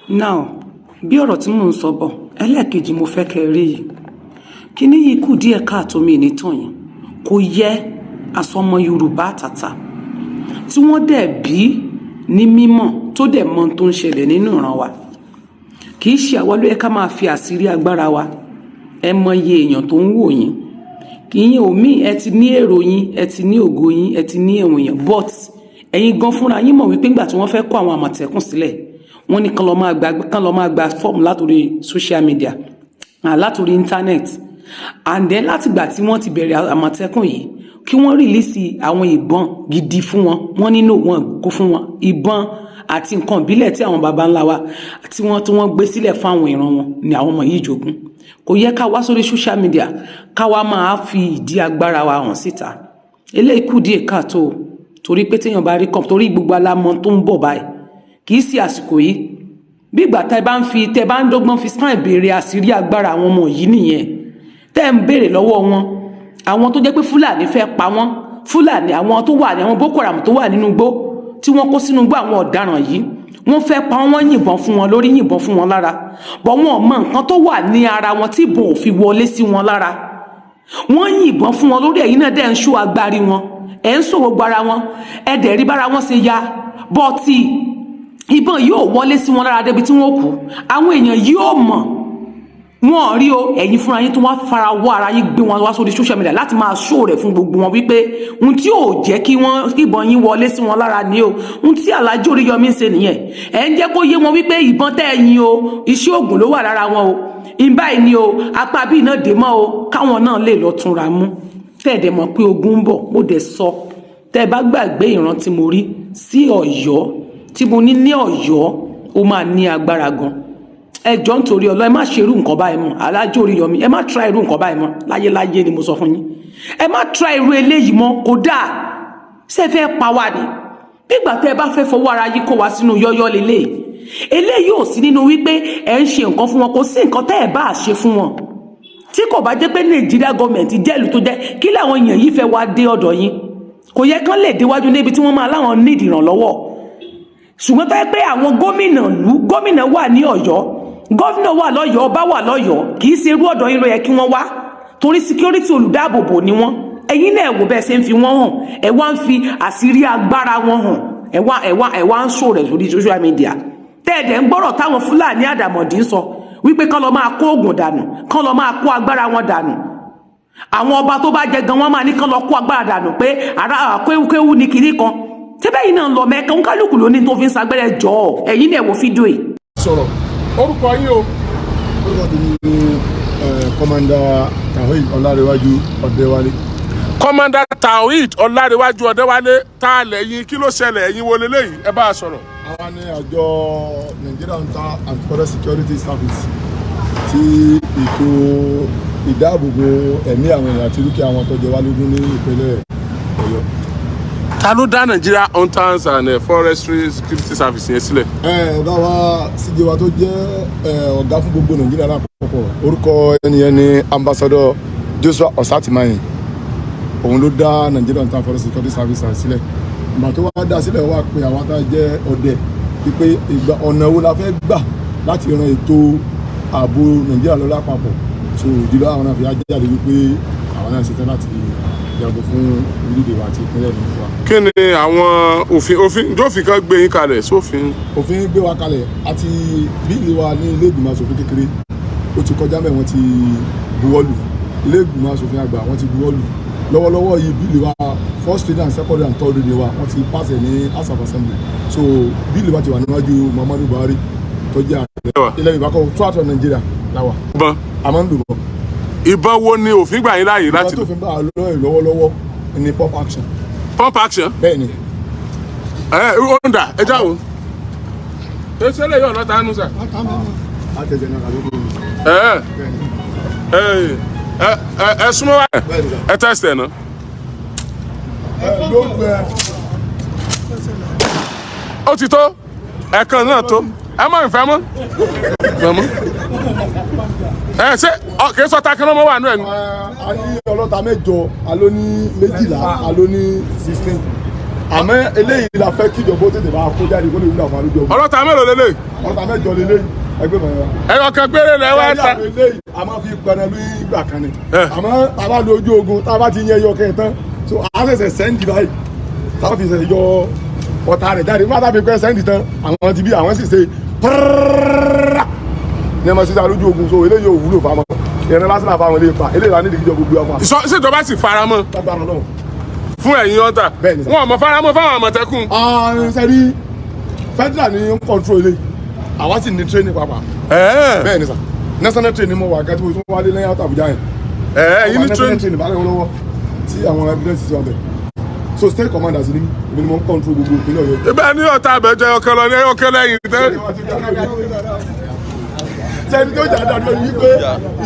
Now, bí ọ̀rọ̀ tí mò ń sọ bọ̀, ẹlẹ́ẹ̀kejì mo fẹ́ kẹ́ ẹ rí yìí, kíní yìí kù díẹ̀ káàtó. Mi nítàn yìí kò yẹ asọmọ Yorùbá àtàtà tí wọ́n dẹ̀ bí ní mímọ̀, tó dẹ̀ mọ ohun tó ń ṣẹlẹ̀ nínú ìran wa. Kì í ṣe àwa ló yẹ ká máa fi àṣírí agbára wa. Ẹ mọ iye èèyàn tó ń wò yín. Kì í yín òmíì, ẹ ti ní èrò yín, ẹ ti ní ògo yín, ẹ ti ní ẹ̀wọ̀n èèyàn, but ẹ̀yin gan fúnra yín mọ̀ wípé ńgbà tí wọ́n fẹ́ kó àwọn Àmọ̀tẹ́kùn sílẹ̀, wọ́n ní kán lọ máa gba fọ́ọ̀mù látòrí social media, látòrí internet. And then látìgbà tí wọ́n ti bẹ̀rẹ̀ Àmọ̀tẹ́kùn yìí, kí wọ́n release àwọn ìbọn gidi fún wọn, wọ́n nínú wọn kó fún wọn ìbọn àti nǹkan ìbílẹ̀ tí àwọn baba ńlá wa tí wọ́n gbé sílẹ̀ fún àwọn ìran wọn ni àwọn ọmọ yìí jogún. Kò yẹ ká wá sórí social media ká wá máa fi ìdí agbára wa hàn síta. Eléyìí kù díẹ̀ káàtó, torí pé téèyàn bá rí kàn, torí gbogbo alámọ tó ń bọ̀ báyìí, kì í sí àsìkò yìí. Bí ìgbà tẹ́ bá ń fi, tẹ́ bá ń dọ́gbọ́n fi sáà béèrè àṣírí agbára àwọn ọmọ yìí nìyẹn, tẹ́ ń béèrè lọ́wọ́ wọn, àwọn tó jẹ́ pé Fúlàní fẹ́ pa wọ́n, Fúlàní, àwọn tó wà ní àwọn Boko Haram tó wà nínú igbó, tí wọ́n kó sínú igbó, àwọn ọ̀daràn yìí, wọ́n fẹ́ pa wọ́n, yìnbọn fún wọn lórí, yìnbọn fún wọn lára bọ̀, wọn ò mọ nǹkan tó wà ní ara wọn tí ìbọn ò fi wọlé sí wọn lára. Wọ́n yìnbọn fún wọn lórí, ẹ̀yin náà dẹ̀ ń ṣó agbárí wọn, ẹ̀ ń sọ gbogbo ara wọn, ẹ̀ dẹ̀ rí bára wọn ṣe ya bọ́ọ̀tì, ìbọn yóò wọlé sí wọn lára débi tí wọ́n kú. Àwọn èèyàn yóò mọ̀ wọn rí o. Ẹ̀yin fúnra yín tó wá fara wọ́ ara yín, gbé wọn wá sórí social media láti máa ṣó rẹ̀ fún gbogbo wọn wípé ohun tí ò jẹ́ kí wọ́n ìbọn yín wọlé sí wọn lára ní o. Ohun tí Alhaji Oríyọmí ń ṣe nìyẹn. Ẹ̀ ń jẹ́ kó yé wọn wípé ìbọn tẹ́ ẹ yin o, iṣẹ́ ògùn ló wà lára wọn o, ìbáyìí ni o, apá bíi náà dé mọ́ o, káwọn náà lè lọ túnra mú. Tẹ́ẹ̀dẹ̀ mọ̀ pé ogun ń bọ̀. Mo dẹ̀ sọ, tẹ́ ẹ bá gbàgbé ìran tí mo rí sí Ọ̀yọ́, tí mo ní ní Ọ̀yọ́, ó máa ní agbára gan. Ẹ jọ, nítorí Ọlọ́, ẹ má ṣe irú nǹkan báyìí mọ́. Alhaji Oríyọmí, ẹ má try irú nǹkan báyìí mọ́ láyéláyé ni mo sọ fún yín. Ẹ má try irú eléyìí mọ́, kò dáa. Ṣé ẹ fẹ́ pa wá ni? Nígbà tẹ́ ẹ bá fẹ́ fọwọ́ ara yín kó wa sínú yọ́yọ́ lélẹ̀, eléyìí ò sí nínú wípé ẹ ń ṣe nǹkan fún wọn. Kò sí nǹkan tẹ́ ẹ bá ṣe fún wọn tí kò bá jẹ́ pé Nàìjíríà gọọmẹ̀ntì jẹ́ ìlú tó jẹ́ kí làwọn èèyàn yìí fẹ́ wá dé ọ̀dọ̀ yín. Kò yẹ kán lè déwájú níbi tí wọ́n máa láwọn nídìí ìrànlọ́wọ́. Ṣùgbọ́n tó yẹ pé àwọn gómìnà lú, gómìnà wà ní Ọ̀yọ́, gómìnà wà lọ́yọ̀ọ́, ọba wà lọ́yọ̀ọ́, kì í ṣe irú ọ̀dọ̀ yín ló yẹ kí wọ́n wá, torí security, olùdáàbòbò ni wọ́n. Ẹ̀yin náà wò bẹ́ẹ̀ ṣe ń fi wọ́n hàn. Ẹ wá ń fi àṣírí agbára wọn hàn, ẹ wá ń ṣò rẹ̀ sórí social media. Tẹ́ẹ̀dẹ̀ ń gbọ́rọ̀ táwọn Fúlàní àdàmọ̀dì ń sọ wípé kán lọ máa kó oògùn dànù, kán lọ máa kó agbára wọn dànù. Àwọn ọba tó bá jẹ gan, wọn máa ní kán lọ kó agbára dànù, pé ara kéwúkéwú ní kinní kan tẹ́bẹ̀ yìí náà ń lọ mẹ́kan. Kálukú ló ní tó fi ń sagbẹ́rẹ́. Jọ ọ́, ẹ̀yin náà wò fídíò yìí. Sọ̀rọ̀, orúkọ yín o? Orúkọ tèmi ni Commander Taoheed Ọlárẹ̀wájú Ọ̀dẹ́wálé. Commander Taoheed Ọlárẹ̀wájú Ọ̀dẹ́wálé, tá a lẹ́yìn? Kí ló ṣẹlẹ̀? Ẹ̀yin wo leléyìí? Ẹ bá a sọ̀rọ̀. Àwa ní àjọ Nigerian Hunter and Forest Security Service, tí ètò ìdáàbòbò ẹ̀mí àwọn èèyàn àti dúkìá wọn tó jẹ wá lógún ní ìpínlẹ̀ Ọ̀yọ́. Ta ló dá Nigeria Hunters and Forestry Security Service yẹn sílẹ̀? Ọ̀gá wa, CG wa, tó jẹ́ ọ̀gá fún gbogbo Nàìjíríà lápapọ̀, orúkọ ẹni yẹn ni Ambassador Joshua Osatimayin. Òun ló dá Nigeria Hunter and Forest Security Service sílẹ̀. Ìgbà tó wá dá sílẹ̀, wá pé àwa tá a jẹ́ ọdẹ wípé ìgbà ọ̀nà wo la fẹ́ gbà láti ran ètò ààbò Nàìjíríà lọ lápapọ̀. So ìdílé àwọn náà fi jáde wípé àwọn náà ṣetán láti yàgò fún orílẹ̀-èdè wa àti ìpínlẹ̀ ní wa. Kí ni àwọn òfin jófin kan gbé yín kalẹ̀ sófin? Òfin gbé wa kalẹ̀ àti bill wa ní ilé ìgbìmọ̀ asòfin kékeré, ó ti kọjá mẹ́, wọ́n ti buwọ́lù. Ilé ìgbìmọ̀ asòfin àgbà, wọ́n ti buwọ́lù. Lọ́wọ́lọ́wọ́ yìí, bill wa, first reading and second reading and third reading wa, wọ́n ti pass ẹ̀ ní House of Assembly. So bill wa ti wà níwájú Muhammadu Buhari tó jẹ́ ààrẹ ilẹ̀ Yorùbá kọ́ throughout Nàìjíríà làwà. Ìbọn? A máa ń lò bọ̀. Ìbọn wo ni òfin gbà yín láàyè láti Ìbọn tó fi bá a lọ́ọ̀ lọ́wọ́lọ́wọ́ ni pump action. Pump action? Bẹ́ẹ̀ ni. Ẹ ó ń dà, ẹ já o. Ẹ ṣẹlẹ̀ yóò lọ́ta nù sà. Àtẹ̀jẹ̀ náà kàlókè mi. Ẹ Bẹ́ẹ̀ ni. ẹ ẹ ẹ súnmọ́ wa. Bẹ́ẹ̀ ni sà. Ẹ test ẹ̀ náà. Ẹ ló gbẹ. Ó ti tó, ẹ̀kan náà tó. Ẹ má ìfẹ́ mọ́, ìfẹ́ mọ́. Ẹ ṣe ọ kì í sọ takan náà mọ́ wà nù ẹ̀ ni. A ní ọlọ́ta 8, a ló ní 12, a ló ní 16. Àmọ́ eléyìí la fẹ́ kíjọba ó tètè bá kó jáde kó lè wúlò àwọn àlejò. Ọlọ́ta mélòó lélẹ̀? Ọlọ́ta mẹ́jọ lélẹ́yìí, ẹgbẹ́ mọ̀ yẹn. Ẹyọ kan péré lẹ wá ta. Ẹ̀rí àwọn eléyìí a máa fi pẹrẹ ní ìgbà kan ni. Eh. Àmọ́ tá a bá lo ojú ogun, tá a bá ti yẹn yọ kẹ́ tán, so a ṣẹ̀ṣẹ̀ sẹ́ndì báyìí, tá a fi ṣẹ̀ yọ ọ̀tá rẹ̀ jáde. Nígbà tá a fi pẹ́ sẹ́ndì tán, àwọn ti bí àwọn sì ṣe pẹ́rẹ́rẹ́rẹ́ ní ẹ máa ṣiṣẹ́ lójú ogun. So eléyìí ò wúlò fáwọn ìrìn lásán àfáwọn eléyìí pa eléyìí la nídìí kíjọ gbogbo àwọn Ṣèjọba sì faramọ́ lágbára náà. fún ẹ̀yin ọ̀tá? Bẹ́ẹ̀ni sir. Wọn ò mọ̀ faramọ́ fáwọn Àmọ̀tẹ́kùn. Sẹ́rí, federal ni ń control eléyìí, àwa sì ní training pàápàá. Bẹ́ẹ̀ ni sà, national training mo wà gàtí mo tún wálé lẹ́yìn àtàbújá Àbújá yẹn. Ẹ̀yin ní national train. Training bá lọ́wọ́ lọ́wọ́ tí àwọn evidence ti wà bẹ̀. So state commanders ni mí, èmi ni mo ń control gbogbo ìpínlẹ̀ Ọ̀yọ́. Ibẹ̀ ní ọ̀tá àbẹ̀jọ ẹyọ kan lọ ní ẹyọ kan lẹ́yìn tẹ́. Sẹ́ni tó jà dáadọ́ ni wípé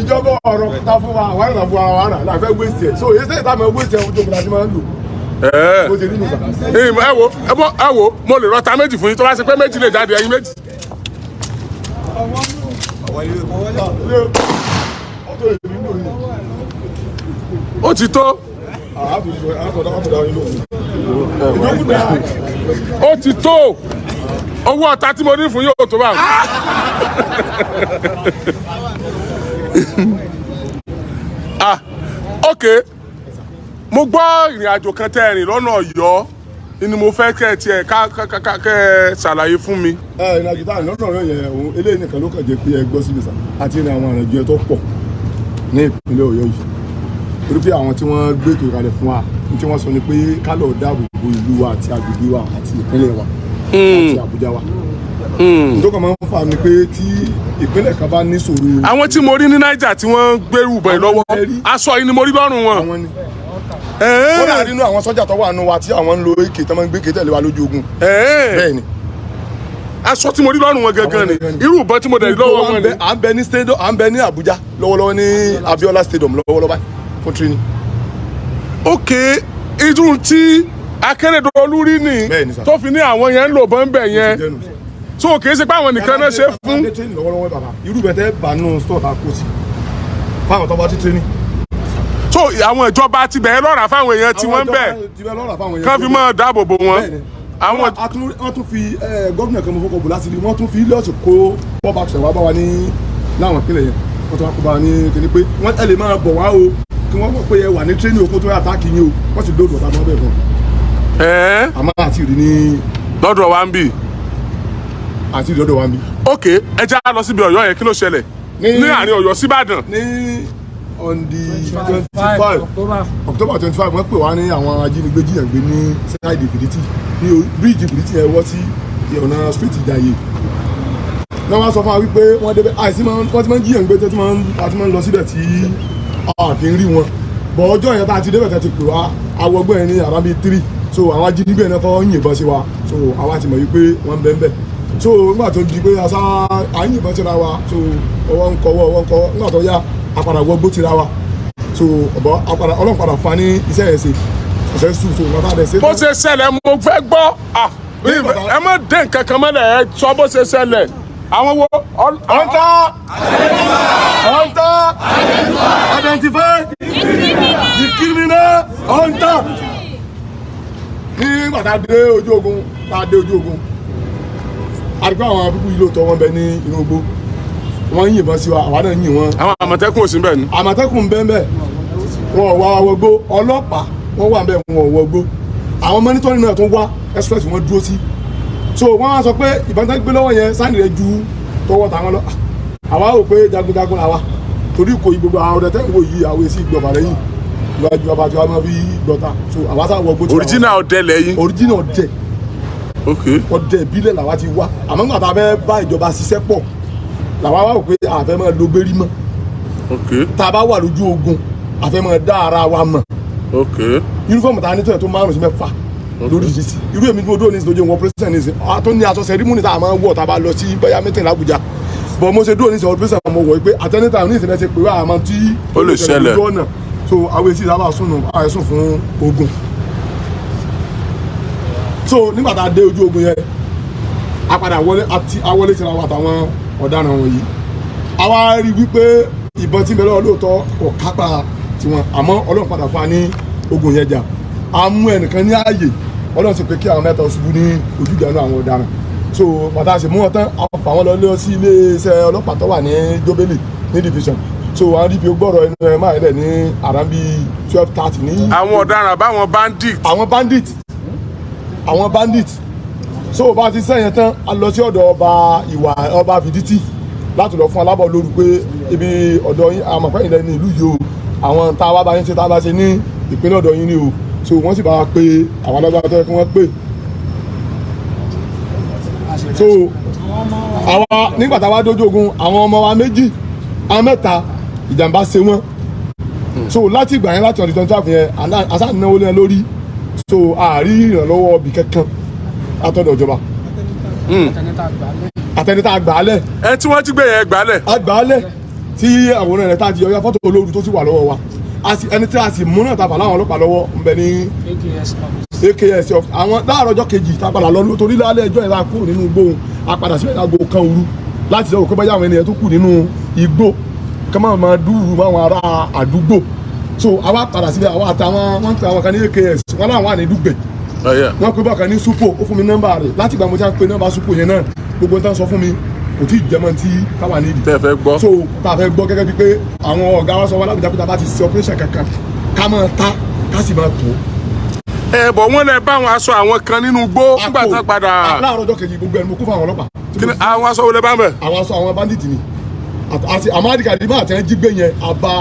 ìjọba ọ̀rọ̀ ta fún wa, àwọn àrà fún wa, àwọn àrà láfẹ́ waste ẹ̀. So èyí sẹ́yìn táwọn waste ẹ̀, ojú ogun láti máa ń lò. Bó ṣe rí nù sà. Ẹ wo, ẹ bọ, ẹ wo, mo lè rọta méjì fún yín tó bá ṣe pé méjì lè jáde, ẹyin méjì. Ọ̀tọ̀ èmi ń lò yìí. Ó ti tó. Àtúndà yín lò. Ìjókòó dáa. Ó ti tó. Owó ọ̀tá tí mo ní fún yóò tó bá. Ah, ok, mo gbọ́ ìrìn àjò kan tẹ́ ẹ rìn lọ́nà Ọ̀yọ́ ni mo fẹ́ kẹ́ ẹ tiẹ̀ ká ká ká kẹ́ ẹ ṣàlàyé fún mi. Ẹ ìrìn àjò táà lọ́nà ọ̀rọ̀ yẹn, òun eléyìí nìkan ló kàn jẹ́ pé ẹ gbọ́ sí mi sà, àti ìrìn àwọn ìrìnàjò ẹ tó pọ̀ ní ìpínlẹ̀ Ọ̀yọ́ yìí, torí pé àwọn tí wọ́n gbé ètò ìkàlẹ̀ fún wa ní tí wọ́n sọ ni pé ká lọ dáàbò bo ìlú wa àti agbègbè wa àti ìpínlẹ̀ wa àti Àbújá wa. Tó kàn máa ń fa ni pé tí ìpínlẹ̀ kan bá ní ṣòro. Àwọn tí mo rí ní Niger tí wọ́n ń gbérù bọ̀ lọ́wọ́, aṣọ yìí ni mo rí lọ́rùn wọn. Àwọn ni kódà nínú àwọn sọ́jà tó wà nù wa tí àwọn ń lo èké tó máa ń gbé èké tẹ̀lé wa lójú ogun. Bẹ́ẹ̀ ni. Aṣọ tí mo rí lọ́rùn wọn gangan ni. Àwọn gangan ni. Irú ìbọn tí mo dẹ̀ rí lọ́wọ́ wọn ni. À ń bẹ ní stadium, à ń bẹ ní Àbújá lọ́wọ́lọ́wọ́, ní Abiola Stadium lọ́wọ́lọ́wọ́ báyìí fún training. Ok, irú tí Akérèdọ́lù rí ni Bẹ́ẹ̀ ni sà. tó fi ní àwọn yẹn ń lò bọ́ ń bẹ̀ yẹn. Jẹ́nu sà. So kì í ṣe pé àwọn nìkan náà ṣe é fún. Adé training lọ́wọ́lọ́wọ́ bàbá, irú bẹ́ẹ̀ tẹ́ bá nù store ta kó sí fáwọn tó bá ti training. So àwọn ìjọba ti bẹ̀ẹ́ lọ́ra fáwọn èèyàn tí wọ́n ń bẹ̀ Ti bẹ́ẹ̀ lọ́ra fáwọn èèyàn kán fi máa dáàbò bò wọ́n. Bẹ́ẹ̀ ni. Àwọn Wọ́n tún fi gómìnà kan mo fọkọ̀ bò láti rí, wọ́n tún fi lọ́ọ̀sì kó pop action wá bá wa ní láwọn ìpínlẹ̀ yẹn. Wọ́n tún wá kó bá wa ní kíní pé wọ́n ẹ lè máa bọ̀ wá o, kí wọ́n mọ̀ pé ẹ wà ní training okó tó yà táàkì yín o. Wọ́n sì lóòdù ọ̀tá mọ́ bẹ́ẹ̀ gan. Àmọ́ àti rí ní Lọ́dọ̀ wa ń bì. Àti rí lọ́dọ̀ wa ń bí. Ok, ẹ já lọ síbi Ọ̀yọ́ yẹn, kí ló ṣẹlẹ̀ ní àárín Ọ̀yọ́ síbàdàn? Ní on the 25 October 25, wọ́n pè wá ní àwọn ajínigbé jiyàn gbé ní side Fìdítì, ní bíríìjì Fìdítì yẹn wọ́ sí ọ̀nà street Ìjàyè náà. Wọ́n sọ fún wa wípé wọ́n débẹ̀ àìsí wọ́n ti máa ń jiyàn gbé tó ti máa ń a ti máa ń lọ síbẹ̀ tí a kì í rí wọn bọ̀. Ọjọ́ yẹn tá a ti débẹ̀ tẹ́ ti pè wá, awọgbọ́n yẹn ní around bíi 3. So àwọn ajínigbé yẹn kọ́ ń yìnbọn sí wa, so àwa ti mọ̀ wípé wọ́n ń bẹ ń bẹ̀. So nígbà tó di pé asá à ń yìnbọn síra wa, so ọwọ́ ń kọwọ́, ọwọ́ ń kọwọ́. Nígbà tó yá, a padà wọgbó tira wa. So ọ̀bọ apadà, Ọlọ́run padà fa ní iṣẹ́ yẹn ṣe successful. So nǹkan tá a dẹ̀ ṣe. Bó ṣe ṣẹlẹ̀ mo fẹ́ gbọ́. Ah, ẹ má dé nǹkan kan mọ́lẹ̀, ẹ sọ bó ṣe ṣẹlẹ̀. Àwọn wo? Hunter! Hunter! Identify the criminal hunter! Nígbà tá a dé ojú ogun, tá a dé ojú ogun, a rí pé àwọn pípú yìí lóòótọ́ wọ́n bẹ ní inú igbó, wọ́n ń yìnbọn sí wa, àwa náà ń yìn wọ́n. Àwọn Àmọ̀tẹ́kùn ò sí bẹ́ẹ̀ ni? Àmọ̀tẹ́kùn bẹ́ẹ̀, wọn ò wá wọgbó. Ọlọ́pàá wọ́n wà bẹ́ẹ̀, wọn ò wọgbó. Àwọn monitoring náà tún wá express, wọ́n dúró sí. So wọ́n á sọ pé ìbọn tán gbé lọ́wọ́ yẹn sáni rẹ̀ ju tọwọ́ tàwọn lọ. Àwa rò pé jagunjagun làwa, torí kò yí gbogbo àwọn ọ̀dẹ tẹ́ ń wò yìí, àwọn èsì ìgbọ̀fà lẹ́yìn iwájú bàbá tí wọ́n máa fi gbọ́ta. So àwa sá wọgbó tí Original ọdẹ lẹ́yìn? Original ọdẹ. Ok. Ọdẹ ìbílẹ̀ làwa ti wá, àmọ́ nígbà tá a fẹ́ bá ìjọba ṣiṣẹ́ pọ̀, làwa wá rò pé a fẹ́ máa lo gbérí mọ́. Tá a bá wà lójú ogun, a fẹ́ máa dá ara wa mọ̀. Uniform tá a ní tó yẹ tó márùn sí mẹ́fà lóríṣiríṣi. Irú èmi tí mo dúró ní ìsìn lójú wọn operation ní ìsìn a tó ní aṣọ ceremony tá a máa ń wọ̀ tá a bá lọ sí bóyá meeting l'Abuja bọ̀. Mo ṣe dúró ní ìsìn operation, mo wọ̀ pé àtẹnità ní ìsìn mẹ́sẹ̀ pé wà á máa tí Ó lè ṣẹlẹ̀. lójú ọ̀nà. So àwọn èsì sábà sùn nù àìsùn fún ogun. So nígbà tá a dé ojú ogun yẹn, a padà wọlé àti awọlé tira wa àtàwọn ọ̀daràn wọ̀nyí. A wá rí wípé ìbọn tí ń bẹ lọ́wọ́ lóòótọ́ kò kápá tiwọn, àmọ́ Ọlọ́run padà fún wa ní ogun yẹn jà. A mú ẹnìkan ní ààyè. Ọlọ́run sì pé kí àwọn mẹ́ta ṣubú ní ojú ìjà náà àwọn ọ̀daràn. So pàtàkì mú wọn tán, a fà wọn lọ sí iléeṣẹ́ ọlọ́pàá tó wà ní Jóbélì ní division. So àwọn DPO gbọ́rọ̀ ẹnu ẹ̀ máa rẹ̀ ní around bíi 12:30 ní. Àwọn ọ̀daràn báwọn bandit? Àwọn bandit, àwọn bandit. So bá a ti sẹ́yìn tán, a lọ sí ọ̀dọ̀ ọba ìwà, ọba Fìdítì, láti lọ fún alábọ̀ lóru pé ibi ọ̀dọ̀ yín, àmọ̀pẹ́ ìlẹ̀ ní ìlú yìí o, àwọn tá a wá bá yín ṣe, tá a bá ṣe ní ìpínlẹ̀ ọ̀dọ̀ yín ni o. So wọ́n sì bá wa pé àwọn alágbára tó yẹ kí wọ́n pè. So àwa nígbà tá a wá dójú ogun, àwọn ọmọ wa méjì, àwọn mẹ́ta, ìjàmbá ṣe wọ́n. So láti ìgbà yẹn, láti ọdún 25 yẹn, àṣà náwó lé lórí. So àárí ìrànlọ́wọ́ ibì kankan látọ̀dọ̀ ìjọba àtẹni tá a gbà á lẹ̀. Ẹ tí wọ́n ti gbé yẹn gbálẹ̀? A gbà á lẹ̀, tí àwòrán rẹ̀ tá a ti yọ ya fọ́tò olóru tó sì wà lọ́wọ́ wa. Ẹni tí a sì mú náà ta fà láwọn ọlọ́pàá lọ́wọ́ ń bẹ ní AKS of àwọn. Láàárọ̀ ọjọ́ kejì tá a padà lọ, torí lálẹ́ ẹjọ́ yẹn tá a kúrò nínú igbó, a padà síbẹ̀ láago 1 òru láti sọ pé báyà àwọn ènìyàn tó kù nínú igbó kí wọ́n máa dúró mọ́ àwọn ará àdúgbò. So àwa padà síbẹ̀, àwa àtàwọn, wọ́n ń pe àwọn kan ní AKS, wọ́n láwọn wà ní Dùgbẹ̀. Wọ́n pe bákan ní Supo, ó fún mi nọ́mbà rẹ̀. Láti ìgbà mo ti ń pe nọ́mbà Supo yẹn náà, gbogbo nǹkan sọ fún mi kò tí ì jẹmọ́ tí táwa nídìí. Tẹ́ ẹ fẹ́ gbọ́. So tá a fẹ́ gbọ́, gẹ́gẹ́ bíi pé àwọn ọ̀gá wa sọ wá lábùjá pé tá a bá ti ṣe operation kankan, ká máa ta, ká sì máa tó. Ẹ bọ̀, wọ́n lẹ bá àwọn aṣọ àwọn kan nínú igbó nígbà tán padà. Láàárọ̀ ọjọ́ kejì, gbogbo ẹni mo kó fún àwọn ọlọ́pàá. Kí ni àwọn aṣọ wo lẹ bá ń bẹ̀? Àwọn aṣọ àwọn bandit ni, àti àwọn adigunjalè máa tẹ́ jí gbé yẹn, a bá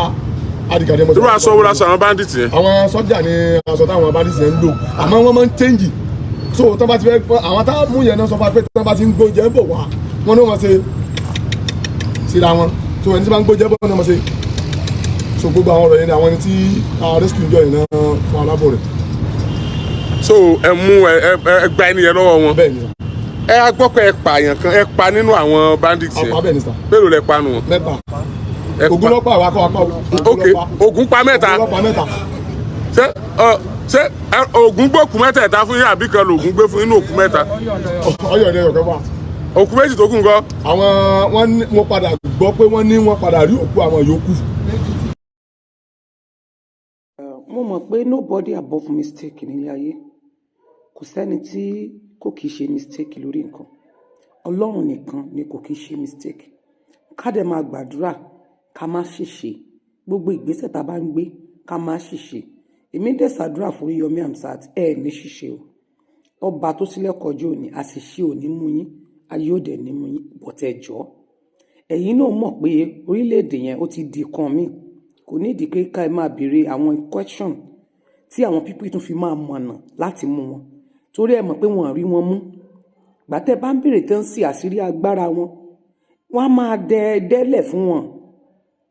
adigunjalè mọ́tò. Irú aṣọ wo laṣọ àwọn bandit yẹn? Àwọn sọ́jà ni aṣọ táwọn bandit yẹn ń lò, àmọ́ wọ́n máa ń change. So tán bá ti fẹ́, àwọn tá mú yẹn náà sọ fún wa pé tán bá ti ń gbóúnjẹ bọ̀ wá, wọ́n ní wọ́n ṣe síra wọn. So ẹni tí bá ń gbóúnjẹ bọ̀ ní wọ́n ṣe. So gbogbo àwọn ọ̀rọ̀ yẹn ni àwọn ẹni tí rescue ń jọ yẹn náà fún alábọ̀ rẹ̀. So ẹ mú ẹ ẹ ẹ gba ẹni yẹn lọ́wọ́ wọn? Bẹ́ẹ̀ ni sà. Ẹ á gbọ́ pé ẹ pààyàn kan, ẹ pa nínú àwọn bandits yẹn? Apá, bẹ́ẹ̀ ni sà. Mélòó lẹ pa nù wọn? Mẹ́ta. Ẹ pa. Ogun lọ́pàá àwa kọ́ apá. Ok, ogun pa mẹ́ta? Ogun lọ́pàá mẹ́ta. Ṣé ogun gbókù mẹ́tẹ̀ẹ̀ta fún yín, àbí kan lògùn gbé fún inú òkú mẹ́ta? Ọyọ̀ ní ọ̀kẹ́ wà. Òkú méjì tó kù ńkọ́? Àwọn wọn ní, mo padà gbọ́ pé wọ́n ní wọ́n padà rí òkú àwọn yòókù. Mo mọ̀ pé nobody above mistake nílé ayé. Kò sẹ́ni tí kò kìí ṣe mistake lórí nǹkan. Ọlọ́run nìkan ni kò kìí ṣe mistake. Ká dẹ̀ máa gbàdúrà ká má ṣìṣe. Gbogbo ìgbésẹ̀ tá a bá ń gbé, ká má ṣìṣe. Èmi dẹ̀ ṣàdúrà fún Oríyọmí Hamzat, ẹ ní ṣìṣe o. Ọba tó sílẹ̀ kọjú òní, àṣìṣe ò ní mú yín, ayé ò dẹ̀ ní mú yín. Bọ̀tẹ̀ jọ́, ẹ̀yin náà mọ̀ pé orílẹ̀-èdè yẹn ó ti di kan míì. Kò ní ìdí pé ká ẹ máa béèrè àwọn question tí àwọn people tún fi máa mọ̀nà láti mú wọn, torí ẹ mọ̀ pé wọ́n rí wọn mú. Gbàtẹ́ bá ń béèrè tán sí àṣírí agbára wọn, wọ́n á máa dẹ dẹ́lẹ̀ fún wọn,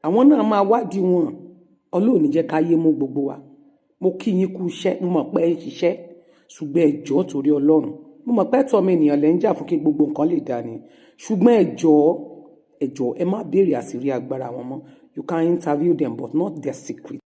àwọn náà máa wádìí wọn. Ọlọ́run ní jẹ́ káyé mú gbogbo wa. Mo kí yín kú iṣẹ́. Mo mọ̀ pé ẹ ń ṣiṣẹ́, ṣùgbọ́n ẹ jọ̀ọ́, torí Ọlọ́run, mo mọ̀ pé ẹ̀tọ́ mi ènìyàn lẹ́ ń jà fún kí gbogbo nǹkan lè dá ni, ṣùgbọ́n ẹ jọ̀ọ́, ẹ jọ̀ọ́, ẹ má béèrè àṣírí agbára wọn mọ́. You can interview them, but not their secret.